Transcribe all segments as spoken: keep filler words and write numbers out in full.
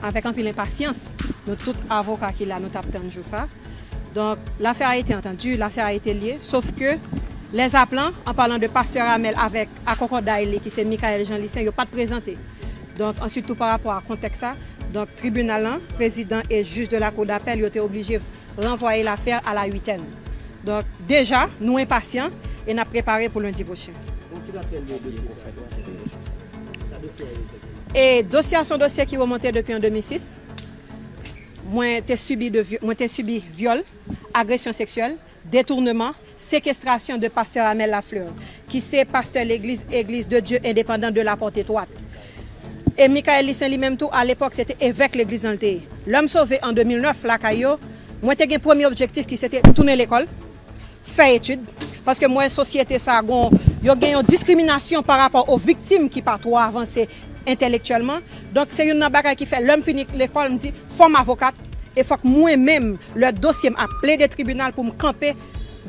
avèk anpil enpasyans, nou tout avoka ki la, nou t ap tann jou sa. Donc, l'affaire a été entendue, l'affaire a été liée, sauf que les appelants, en parlant de pasteur Amel avèk akòkòday li ki se Michael Jean Lucien, yo pa t prezante. Donc, answit tou pa rapò a kontèks sa, donc, tribinal lan, prezidan e jij de la cour d'appel, yo te oblije ranvwaye lafè a la huitaine. Donk, deja, nou enpasyan e n ap prepare pou lendi pwochen. Yon ti rapèl de dosye sa. Sa dosye a ye egzakteman? E dosye a se yon dosye ki remonte depi an de mil sis. Mwen te sibi de vyo-, mwen te sibi vyòl, agresyon seksyèl, detounman, sekestrasyon de pastè Amel Lafleur, ki se pastè legliz Église de Dieu Indépendant de la Porte Étroite. E Michael Lucien li menm tou, alepòk, se te evèk legliz lan l te ye. Lè m sove an de mil nèf lakay yo, mwen te gen premye objektif ki se te tounen lekòl, fè etid, paske m wè sosyete sa gon, yo gen yon diskriminasyon pa rapò o viktim ki pa twò avanse entèlektyèlman. Donk, se youn nan bagay ki fè, lè m fini lekòl, m di, fò m avokat, e fòk mwen menm, lè dosye m ap plede tribinal pou m kanpe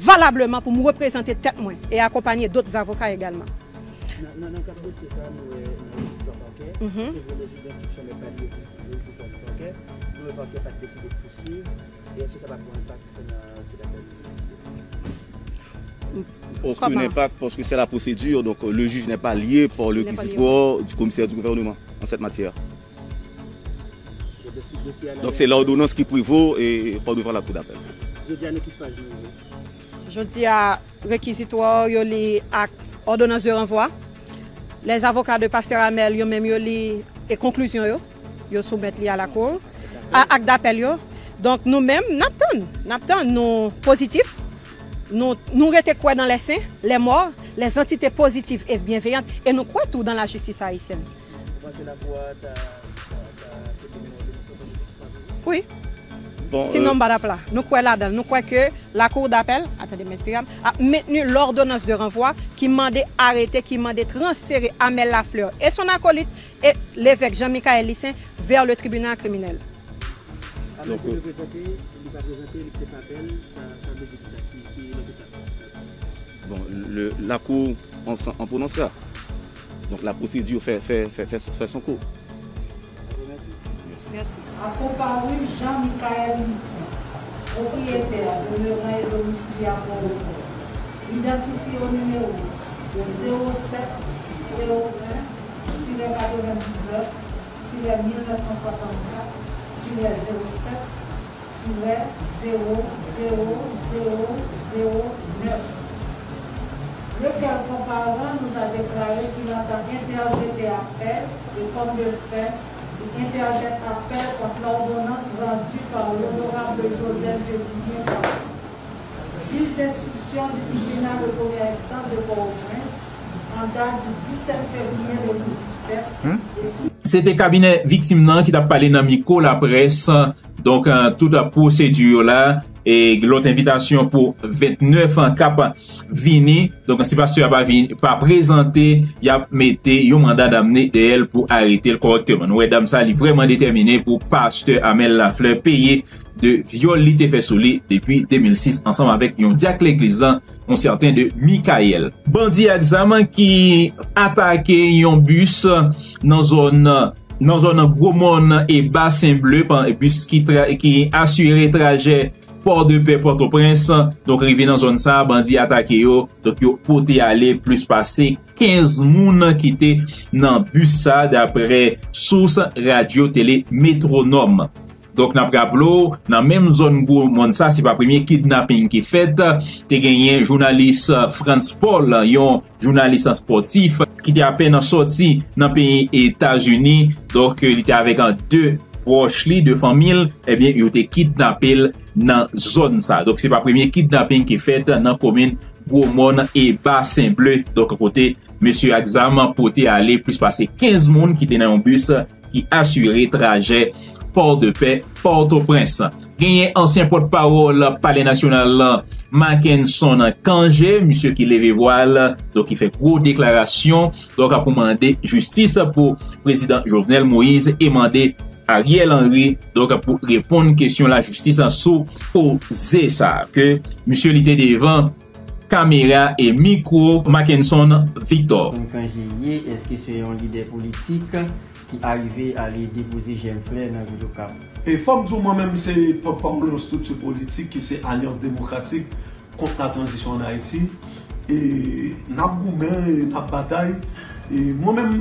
valableman, pou m reprezante tèt mwen e akonpanye dòt avoka egalman. Nan, nan, nan kad dosye sa, nou wè nan rejistwa pakè, mhm, se vre le jij denstriksyon mèt pa li pou, pou, pou kont pakè, nou wè pakè pa t deside pouswiv, e èske sa pa t gen enpak nan kou dapèl? Aucun impact parce que c'est la procédure, donc le juge n'est pas lié par le réquisitoire du commissaire du gouvernement en cette matière. Donc c'est l'ordonnance qui prévaut et pas devant la cour d'appel. Jodi a, nan ki faz nou ye? Jodi a, rekizitwa yo li ak òdonans de ranvwa. Les avocats de pastè Amel, yo menm yo li e konklizyon yo. Yo soumèt li a lakou, a, ak dapèl yo. Donk, nou menm, n ap tann. N ap tann, nou pozitif. Nou, nou rete kwè nan les saints, les morts, les entités positives et bienveillantes. E nou kwè tou dans la justice haïtienne. Ou panse lakou a ta, ta, ta pote menm òdonans lan pou nou favorab? Wi. Bon, sinon, euh, m pa t ap la. Nou kwè ladan l. Nou kwè ke la cour d'appel, attendez, mèt piga m, a maintenu l'ordonnance de renvoi ki mande arete, ki mande transfere Amel Lafleur et son acolyte et l'évêque Jean Michael Lucien vers le tribunal criminel. Amel te dwe prezante, li pa prezante, li te fè apèl, sa, sa vle di ki sa, ki, ki lòt etap? Bon, le, lakou an, an pwononse la. Donk, la pwosedi fè, fè, fè, fè, fè son kou. Mèsi. Mèsi. A konpari Jean Michael Lucien, pwopriyetè, demeran e domisili a Pòtoprens, idantifye o nimewo zewo sèt zewo en tirè katrevendiznèf tirè mil nèf san swasannkat tirè zewo sèt tirè zewo zewo zewo zewo nèf, lequel, comparant, nous a déclaré qu'il entend interjeter appel et, comme de fait, il interjette appel contre l'ordonnance rendue par l'honorable Joseph Jedimir Caron, juge d'instruction du tribunal de première instance de Port-au-Prince, en date du dix-sept février deux mille dix-sept. Se te kabinè viktim nan ki t ap pale nan mikwo laprès. Donk, eh, tout pwosedi yo la, e lòt envitasyon pou vennèf k ap vini. Donk, si pastè a pa vin, pa prezante, y ap mete yon manda damne dèyè l pou arete l kòrèkteman. Nou wè dam sa, li vrèman detèmine pou pastè Amel Lafleur peye de vyòl li te fè sou li depi de mil sis ansanm avèk yon dyak legliz lan, yon sèten de Michael. Bandi ak zam ki atake yon bis nan zòn, nan zòn Gwo Mòn e Basen Ble, bis ki tra-, ki asire trajè Pòdepè, Pòtoprens. Donk, rive nan zòn sa, bandi atake yo. Donk, yo pote ale plis pase kenz moun ki te nan bis sa, daprè sous Radyo Tele Metwonòm. Donk, n ap raple w, nan menm zòn Gwo Mòn sa, se pa premye kidnaping ki fèt. Te genyen jounalis Frantz Paul, yon jounalis espòtif, ki te apèn sòti nan peyi Etazini. Donk, li te avèk de pwòch li, de fanmi l, ebyen, yo te kidnape l nan zòn sa. Donk, se pa premye kidnaping ki fèt nan komin Gwo Mòn e Basen Ble. Donk, kote mesye ak zam pote ale plis pase kenz moun ki te nan yon bis ki asire trajè Pòdepè, Pòtoprens. Genyen ansyen pòtpawòl Palè Nasyonal la, Mackenson Cangé, misye ki leve vwa l, donk ki fè gwo deklarasyon, donk pou mande jistis pou prezidan Jovenel Moïse e mande Ariel Henry, donk pou reponn kesyon lajistis sou koze sa ke misye li te devan kamera e mikwo Mackenson Victor. Mackenson Cangé ye, èske se yon lidè politik? ki arive ale depoze jèm flè nan vil Okap. E fò m di w, mwen menm se pòtpawòl yon estrikti politik ki se Alyans Demokratik kont la Tranzisyon ann Ayiti. E n ap goumen, e n ap batay. E mwen menm,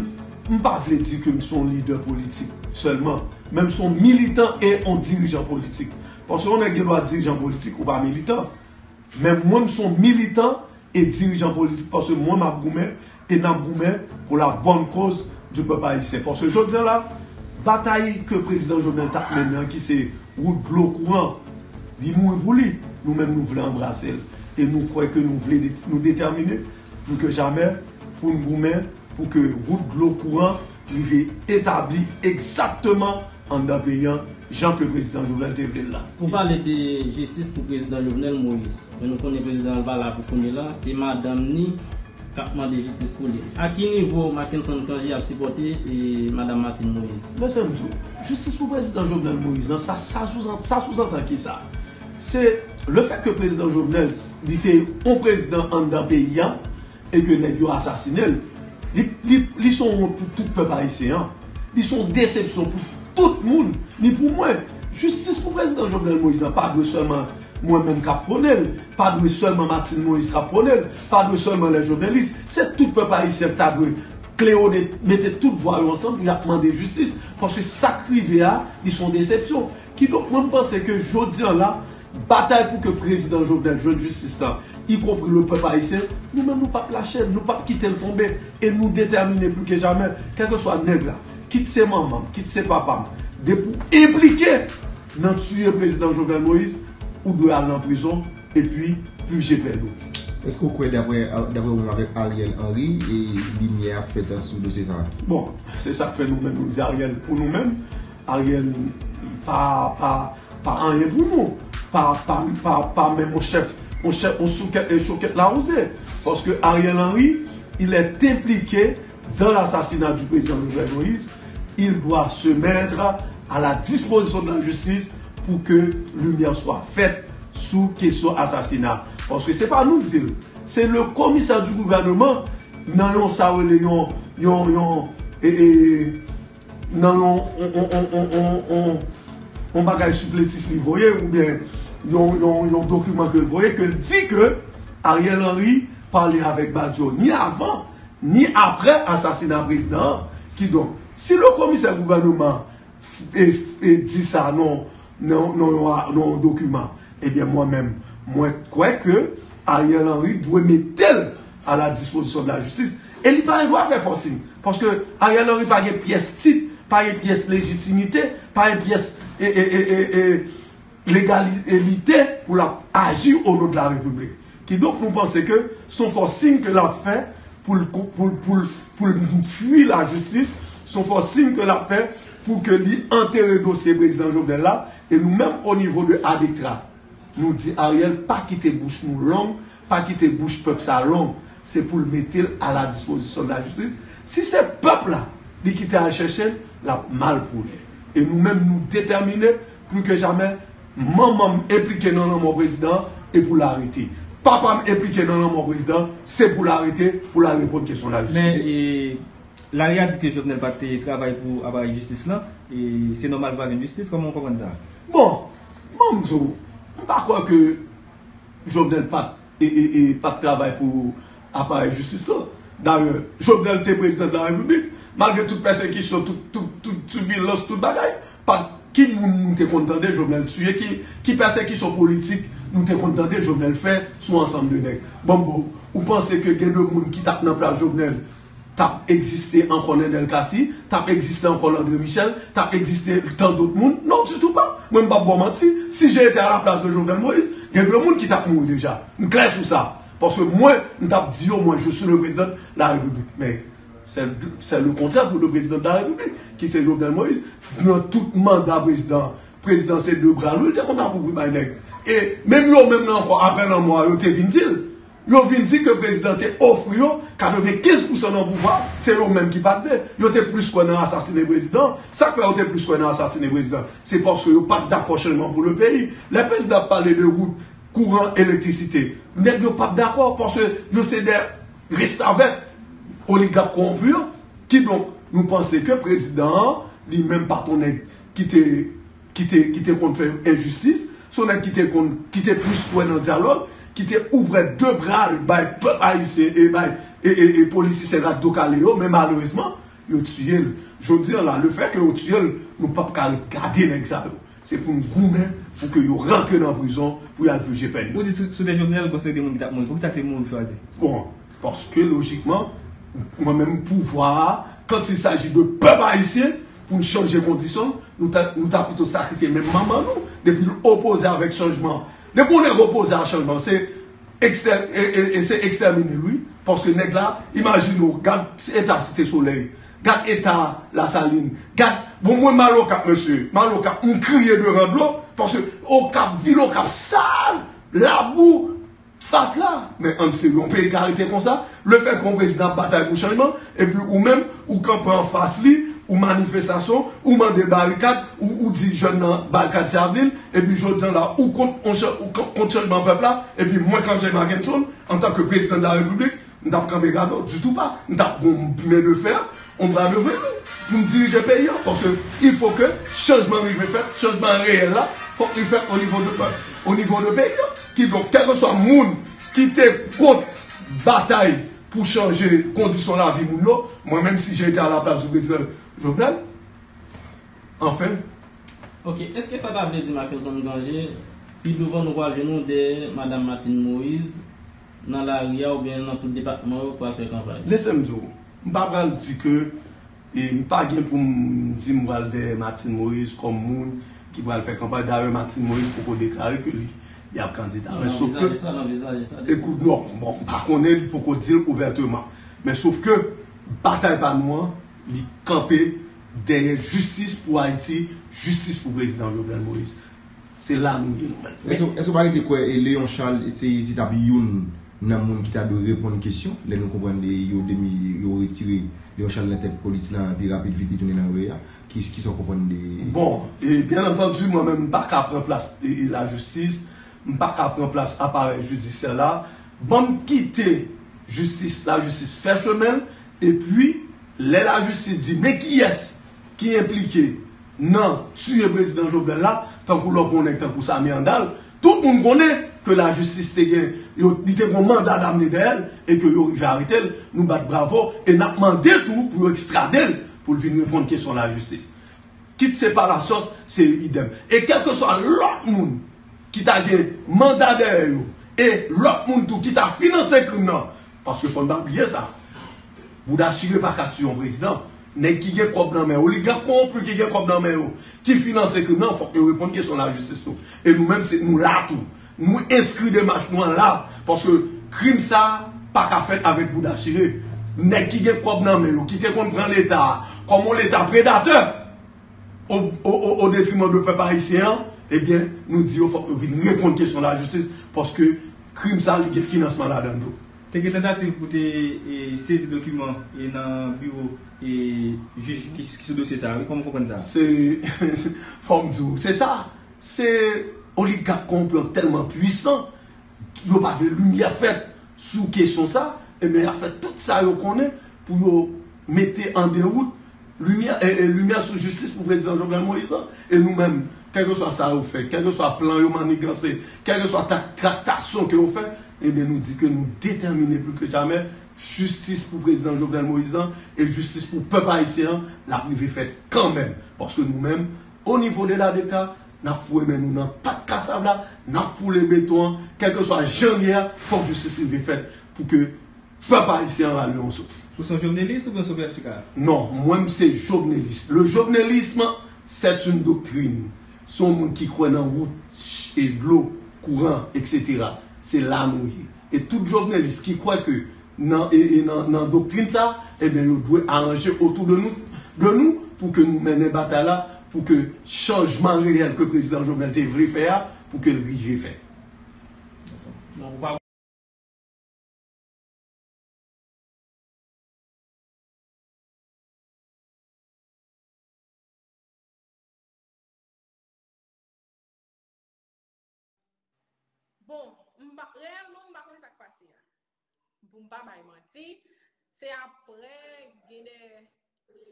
m pa vle di ke m se yon lidè politik sèlman, men m se yon militan e yon dirijan politik. Paske yon nèg gen dwa dirijan politik, ou pa militan. Men mwen, m se yon militan e dirijan politik, paske mwen, m ap goumen e n ap goumen pour la bonne cause du peuple haïtien. Paske jodi a la, batay ke prezidan Jovenel t ap mennen an, ki se wout dlo kouran, li mouri pou li. Nou menm, nou vle anbrase l. E nou kwè ke nou vle, nou detèmine, pli ke jamè, pou n goumen pou ke wout dlo kouran rive etabli egzakteman anndan peyi an, jan ke prezidan Jovenel te vle l la. Pou pale de jistis pou prezidan Jovenel Moïse, men nou konnen prezidan an pa la pou kounye la, se madanm ni k ap mande jistis pou li. A ki nivo Mackenson Cangé ap sipòte e madanm Martine Moïse? Men se m di w, jistis pou prezidan Jovenel Moïse lan, sa, sa souzan, sa souzantan ki sa? Se lefèt ke prezidan Jovenel, li te yon prezidan anndan peyi a, e ke nèg yo asasinen l, li, li, li se yon wont pou tout pèp ayisyen an. Li se yon desepsyon pou tout moun, ni pou mwen. Jistis pou prezidan Jovenel Moïse lan pa dwe sèlman mwen menm k ap pwone l, pa dwe sèlman Martine Moïse k ap pwone l, pa dwe sèlman lè jovenelis. Se tout pèp ayisyen k ta dwe klewone, mete tout vwa yo ansanm pou y ap mande jistis. Paske sa k rive a, li se yon desepsyon. Kidonk, mwen, m panse ke jodi a la, batay pou ke prezidan Jovenel jwenn jistis la, ikonpri le pèp ayisyen, nou menm, nou p ap lache l, nou p ap kite l tonbe. E nou detèmine pli ke jamè, kèlkeswa nèg la, kit se manman m, kit se papa m, depi w enplike nan tiye prezidan Jovenel Moïse, ou dwe al nan prizon epi pije pèn ou. Èske w kwè, daprè daprè ou menm, avèk Ariel Henry, e limyè ap fèt sou dosye sa a? Bon, se sa k fè nou menm, nou di Ariel pou nou menm. Ariel pa, pa, pa anyen pou nou. Pa, pa, pa, pa menm yon chèf, yon chèf, yon soukèt, e chokèt lawouze. Paske Ariel Henry, il est impliqué dans l'assassinat du président Jovenel Moïse. Il doit se mettre à la disposition de la justice pour que lumière soit faite sou kesyon asasina. Paske se pa nou k di l. Se le commissaire du gouvernement nan yon sa rele yon, yon, yon, e, e, nan yon, yon, yon, yon, yon, yon, yon bagay sipletif li voye, oubyen yon, yon, yon dokiman ke l voye, ke l di ke Ariel Henry pale avèk Badio ni avan, ni aprè asasina prezidan an. Kidonk, si le komisè gouvènman e, e di sa nan, nan, nan, yon, nan yon dokiman, ebyen, mwen menm, mwen kwè ke Ariel Henry dwe mete l à la disposition de la justice. E li pa gen dwa fè forcing. Paske Ariel Henry pa gen pyès tit, pa gen pyès lejitimite, pa gen pyès e, e, e, e, e, legalite pou l ap aji o non de la Repiblik. Kidonk, nou panse ke se yon forcing ke l ap fè pou l, pou l, pou l, pou l fui lajistis, se yon forcing ke l ap fè pou ke li antere dosye prezidan Jovenel la, e nou menm o nivo de ADECTRA, nou di Ariel pa kite bouch nou long, pa kite bouch pèp sa long, se pou l mete l à la disposition de la justice. Si se pèp la li kite al chèche l, l ap mal pou li. E nou menm nou detèmine, pli ke jamè, manman m enplike nan lanmò prezidan, e pou l arete. Papa m enplike nan lanmò prezidan, se pou l arete, pou l al reponn kesyon lajistis. Men, e, Lari a di ke Jovenel pa te travay pou aparèy jistis lan, e se nòmal pou pa jwenn jistis, kòman w konprann sa? Bon, ban m di w, m pa kwè ke Jovenel pa t e, e, e, pa t travay pou aparèy jistis lan. Dayè, Jovenel te prezidan de la Repiblik, malgre tout pèsekisyon, tout, tout, tout tibilans, tout bagay, pa t, ki moun nou te konn tande Jovenel tiye, ki, ki pèsekisyon politik nou te konn tande Jovenel fè sou ansanm de nèg? Bon, bon, ou panse ke gen de moun ki t ap nan plas Jovenel t ap egziste ankò Nènèl Cassy, t ap egziste ankò Landry Michel, t ap egziste tan dòt moun? Non, ditou pa. Mwen, m p ap ba w manti. Si j'ai été à la place de Jovenel Moïse, gen de moun ki t ap mouri deja. M klè sou sa. Paske mwen, m t ap di yo, mwen, je suis le président de la République. Men, c'est, c'est le contraire pour le président de la République, ki se Jovenel Moïse. Nan tout manda prezidan, prezidan se de bra l wi l te konn ap ouvri bay nèg. E menm yo menm nan ankò, apre lanmò a, yo te vin di l. Yo vin di ke prezidan te ofri yo katrevenkenz pousan nan pouvwa, se yo menm ki pa t vle. Yo te plis kwè nan asasinen prezidan. Sa k fè yo te plis kwè nan asasinen prezidan? Se paske yo pa t dakò chanjman pou le peyi. Lè prezidan ap pale de wout, kouran, elektrisite, nèg yo p ap dakò, paske yo se de restavèk oligak kowonpi yo. Kidonk, Nou panse ke prezidan an, li menm pa t yon nèg ki te, ki te, ki te konn fè enjistis, se yon nèg ki te konn, ki te plis kwè nan dyalòg, ki te ouvè de bra l bay pèp ayisyen e bay e, e, e politisyen rat do kale yo, men malerezman, yo tiye l. Jodi a la, lefètke yo tiye l, nou p ap ka ret gade nèg sa yo. Se pou n goumen pou ke yo rantre nan prizon pou y al pije pèn yo. Ou di sou, sou te Jovenel, bon, se te moun ki t ap mouri. Poukisa se mouri w chwazi? Bon, paske lojikman, mwen menm pouvwa a, quand il s'agit de pèp ayisyen, pou n chanje kondisyon, nou ta, nou ta pito sakrifye menm manman nou, depi l opoze avèk chanjman. Depi yon nèg opoze a chanjman, se ekstè-, e, e, e se ekstèmine l, wi. Paske nèg la, imajine w, gad eta Site Solèy, gad eta Lasalin, gad, bon, mwen m al Okap, mesye, m al Okap, m kriye devan dlo, paske Okap, vil Okap sal, labou, fatra. Men ann serye, yon peyi ka rete konsa? Lefètke yon prezidan ap batay pou chanjman, epi ou menm, ou kanpe anfas li, ou manifestasyon, ou mande barikad, ou, ou di jèn nan barikad se avni l, epi jodi a la, ou kont, on chan-, ou kont, kont chanjman pèp la, epi mwen, Kandjè Mackenson, antanke prezidan de la repiblik, m t ap kanpe gade w, ditou pa. M t ap gon men de fè, on bra de velours, pou m dirije peyi a. Paske il faut que chanjman rive fèt, chanjman reyèl la, fòk li fèt o nivo de pèp, o nivo de peyi a. Kidonk, kèlkeswa moun ki te kont batay pou chanje kondisyon lavi moun yo, mwen menm, si j'étais à la place du président Jovenel, anfen. Ok, èske sa ta vle di Mackenson Granger, pi douvan nou pral jwenn ou dèyè Madanm Martine Moïse nan lari a oubyen nan tout depatman yo pral fè kanpay? Lese m di w, m pa pral di ke, e m pa gen pou m di m pral dèyè Martine Moïse kòm moun ki pral fè kanpay. Dayè, Martine Moïse poko deklare ke li, li ap kandida. Men sòf ke, ekout, non, bon, m pa konnen, li poko di l ouvèteman. Men sòf ke batay pa nou an, li kanpe dèyè jistis pou Ayiti, jistis pou prezidan Jovenel Moïse. Se la nou ye nou menm. Èske, èske w pa rete kwè e Léon Charles se, se t ap youn nan moun ki ta dwe reponn kesyon lè nou konprann de yo demi, yo retire Léon Charles nan tèt polis la pi rapid vit li tounen nan riyèl la? Ki, kisa w konprann de... Bon, e byen antandi, mwen menm m pa ka pran plas e, e lajistis, m pa ka pran plas aparèy jidisyè la. Ban m kite jistis, lajistis fè chemen l, epi lè lajistis di men kiyès ki enplike nan tiye prezidan Jovenel la, tankou lè w pran yon nèg tankou Samy Handal, tout moun konnen ke lajistis te gen, yo, li te gen yon manda damne dèyè l e ke yo rive arete l, nou bat bravo e n ap mande tou pou yo ekstrade l pou l vin reponn kesyon lajistis. Kit se pa Palacios, se idèm. E kèlkeswa lòt moun ki ta gen manda dèyè yo, e lòt moun tou ki ta finanse krim nan, paske fò n pa bliye sa, bouda chire pa ka tiye yon prezidan. Nèg ki gen kòb nan men, oligak kowonpi ki gen kòb nan men yo, ki finanse krim nan, fòk yo reponn kesyon lajistis tou. E nou menm, se, nou la tou. Nou enskri demach nou an la, paske krim sa pa ka fèt avèk bouda chire. Nèg ki gen kòb nan men yo, ki te konn pran Leta a kòm yon Leta predatè, o, o, o, o detriman de pèp ayisyen an, ebyen, nou di yo fòk yo vin reponn kesyon lajistis, paske krim sa, li gen finansman ladan l tou. Te gen tantativ pou te, e, sezi dokiman, e, nan biwo, e, jij ki, ki sou dosye sa a, wi, kòman w konprann sa? Se, fò m di w, se sa. Se oligak kowonpi an tèlman pwisan, yo pa vle limyè fèt sou kesyon sa, ebyen, y ap fè tout sa yo konnen pou yo mete an dewout limyè, e, e, limyè sou jistis pou prezidan Jovenel Moïse lan. E nou menm, kèlkeswa sa yo fè, kèlkeswa plan yo maniganse, kèlkeswa ta-, traktasyon ke yo fè, ebyen, nou di ke nou detèmine pli ke jamè, jistis pou prezidan Jovenel Moïse lan e jistis pou pèp ayisyen an, l ap rive fèt kanmenm. Paske nou menm, o nivo de la deta, n ap foure men nou nan pat kasav la, n ap foule beton an, kèlkeswa jan l ye a, fòk jistis rive fèt pou ke pèp ayisyen an rale yon souf. Ou se yon jovenelis oubyen w se yon P H T K? Non, mwen m se jovenelis. Le jovenelisme, c'est une doctrine. Se yon moun ki kwè nan wout, ch-, e dlo, kouran, et cetera. Se la nou ye. E tout jovenelis ki kwè ke nan, e, e nan, nan doktrin sa, ebyen, yo dwe aranje otou de nou, de nou, pou ke nou mennen batay la, pou ke chanjman reyèl ke prezidan Jovenel te vle fè a, pou ke l rive fèt. Bon, m pa, reyèlman, m pa konn sa k pase a. Pou m pa bay manti, se apre gen de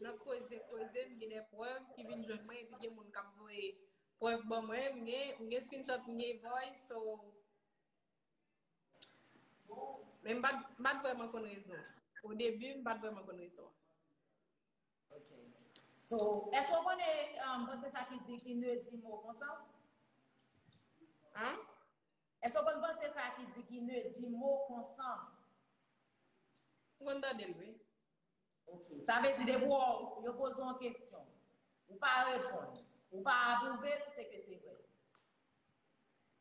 nan kreze, kreze, m gen de prèv ki vin jwenn mwen, epi gen moun k ap voye prèv ban mwen, m gen, m gen screenshot, m gen voice, so, men m pa t, m pa t vrèman konn rezon. O debi, m pa t vrèman konn rezon. Ok. So, èske w konnen, um, panse sa ki di ki ne di mo konsan? Hein? Èske w konn panse sa ki di ki ne di mo konsan? M konn tande l, wi. Ok. Sa vle di depi w, yo poze w yon kesyon, ou pa reponn, ou pa apwouve l, se ke se vre.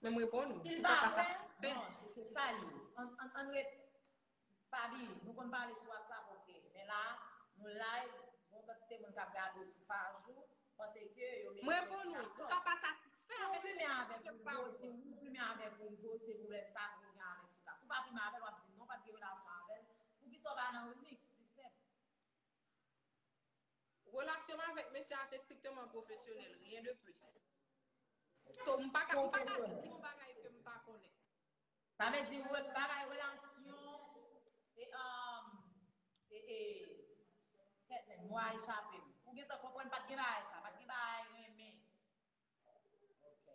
Men m reponn ou. Si l pa vre, non, se sa l ye. Ann, ann, ann ret. Faby, nou konn pale sou WhatsApp, ok. Men la, nou live, gon kantite moun k ap gade w sou paj ou, panse ke yo merite M reponn ou, ou ka pa satisfè avèk kesyon ke m ba ou. Si w plimen avèk Wildo, se pwoblèm sa ke w gen avèk Souka. Si w pa plimen avè l, w ap di non, w pa t gen relasyon avè l. Poukisa w pa nan remix? Li senp. Relasyon m avèk mesye a te strikteman pwofesyonèl, rien de plus. So, m pa ka, m pa ka di yon bagay ke m pa konnen. Sa vle di, bagay relasyon, e, um, e, e, kèt men, mo a echape m. Ou gentan konprann, pa t gen bagay sa, pa t gen bagay renmen. Ok.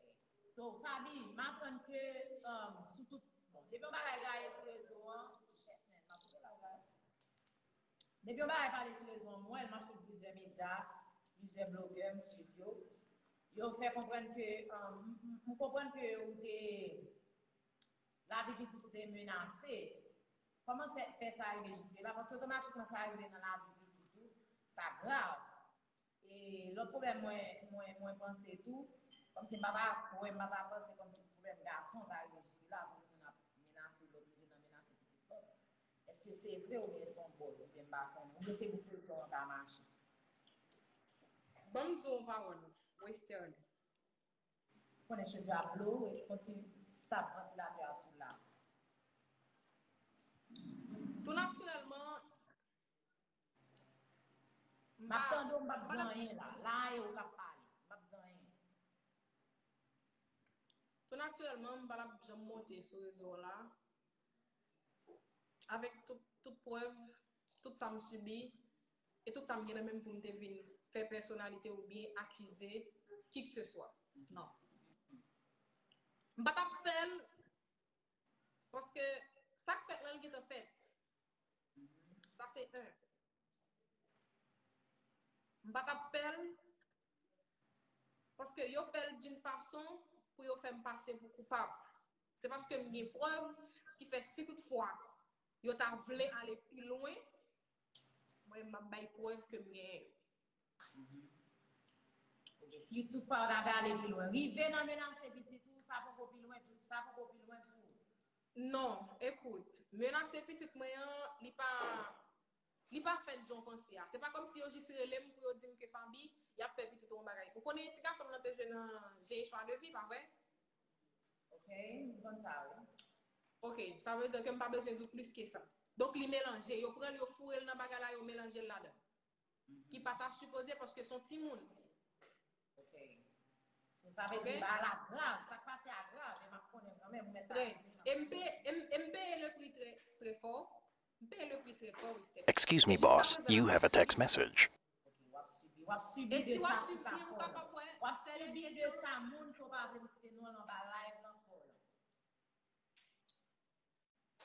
So, Faby, m aprann ke, um, sou tout, bon, depi yon bagay gaye sou rezo an, shit, man, m ap koupe la, w wè. Depi yon bagay pale sou rezo an, m wè l, m ap swiv plizyè medya, plizyè blogè, m swiv yo. Yo fè konprann ke, um, m, m, m konprann ke ou te, lavi pitit ou te menase. Kòman se fè sa rive jiske la? Paske otomatikman sa rive nan lavi pitit ou, sa grav. E lòt pwoblèm mwen, mwen, mwen panse tou, kòmsi m pa ta kwè, m pa ta panse kòmsi pwoblèm gason ta rive jiske la, pou moun ap menase lòt, li gentan menase pitit lòt. Èske se vre oubyen se yon buzz, oubyen m pa konnen, oubyen se pou feyton an ka mache? Ban m di w yon pawòl, Westerlie. Konnen cheve ap blo, fè yon ti stop vantilatè a sou la. Tou natirèlman, M ap tande w, m p ap di anyen la. La a e ou k ap pale. M p ap di anyen. Tou natirèlman, m pa t ap janm monte sou rezo la avèk tout, tout prèv, tout sa m sibi, e tout sa m gen nan men m pou m te vin fè pèsonalite oubyen akize kikseswa. Non. M pa t ap fè l, paske sa k fèt la, l gentan fèt. Sa se en. M pa t ap fè l, paske yo fè l d'une façon pou yo fè m pase pou koupab. Se paske m gen prèv ki fè si toutfwa yo ta vle ale pi lwen, mwen m ap bay prèv ke m genyen yo. Ok, si toutfwa yo ta vle ale pi lwen, rive nan menase pitit ou, sa poko pi lwen tou, sa poko pi lwen pou ou. Non, ekout, menase pitit mwen an, li pa, li pa fèt jan w panse a. Se pa kòmsi yo jis rele m pou yo di m ke Faby, y ap fè pitit ou yon bagay. Ou konnen ti gason m nan te jwe nan J'ai un choix de vie, pa vre? Ok, m konn sa, wi. Ok, sa vle di ke m pa bezwen di w plis ke sa. Donk, li melanje. Yo pran l, yo foure l nan bagay la, yo melanje l ladan. Ki pa ta sipoze, paske se yon timoun. Ok. So, sa vle di, bagay la grav, sa k pase a grav, e m ap konnen l kanmenm, ou mèt pa di m. E m peye, e m, e m peye le prix très, très fort. M peye le prix très fort, Esther. Excuse me, boss, you have a text message. Ok, w ap sibi, w ap sibi de sa tout la fò. W ap sibi de sa moun ke w pa vle m site non l anba live lan fò lan.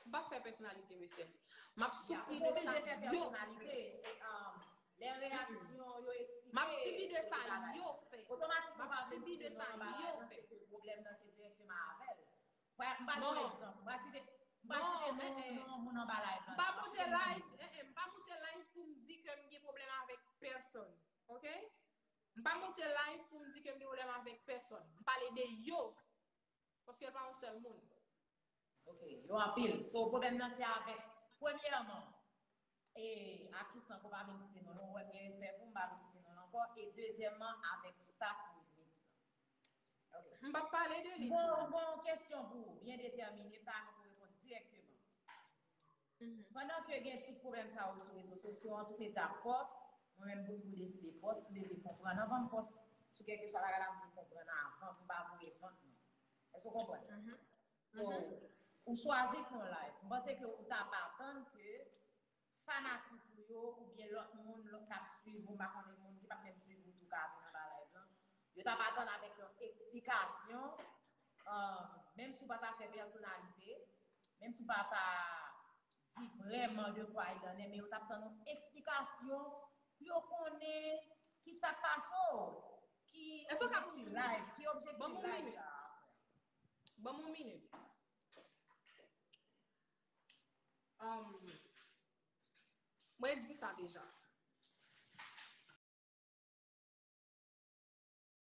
M p ap fè pèsonalite, mesye. M ap soufri de sa yo fè. M ap sibi de sa yo fè. M ap sibi de sa yo fè. Pwoblèm nan se direkteman avè l. M ba l yon egzanp. M pa site, m pa site non, non, moun anba live lan. M pa monte live, eh, eh, m pa monte live pou m di ke m gen pwoblèm avèk pèsonn. Ok? M pa monte live pou m di ke m gen pwoblèm avèk pèsonn. M pale de yo. Paske l pa yon sèl moun. Ok, yo anpil. So, pwoblèm nan se avèk, premyèman, e, atis lan ke w pa vle m site non l, ou wè m gen respè pou w, m pa vle site non l ankò. E dezyèmman, avèk staff Remix lan. Ok. M p ap pale de li. Bon, bon, kesyon pou ou, byen detèmine, m ta renmen pou w reponn dirèkteman. Pandan ke gen tout pwoblèm sa yo sou rezo sosyo an, tout medya pòs, mwen menm pou m pou deside pòs, m te vle konprann anvan m pòs sou kèlkeswa bagay la, m vle konprann avan pou m pa voye vant mwen. Èske w konprann? So, ou chwazi fè yon live. M panse ke ou ta pa atann ke fanatik ou yo oubyen lòt moun lòt k ap swiv ou, m pa konnen moun ki p ap menm swiv ou tou ka vin anba live lan. Yo t ap atann avèk yon eksplikasyon, um, menm si w pa ta fè pèsonalite, menm si w pa ta di vrèman de kwa il en est, men yo t ap tann yon eksplikasyon pou yo konnen ki sa k pase w, ki Èske w ka objektif live, ki objektif Ban m yon live minit. Sa a. Ban m yon minit. Um, mwen di sa deja.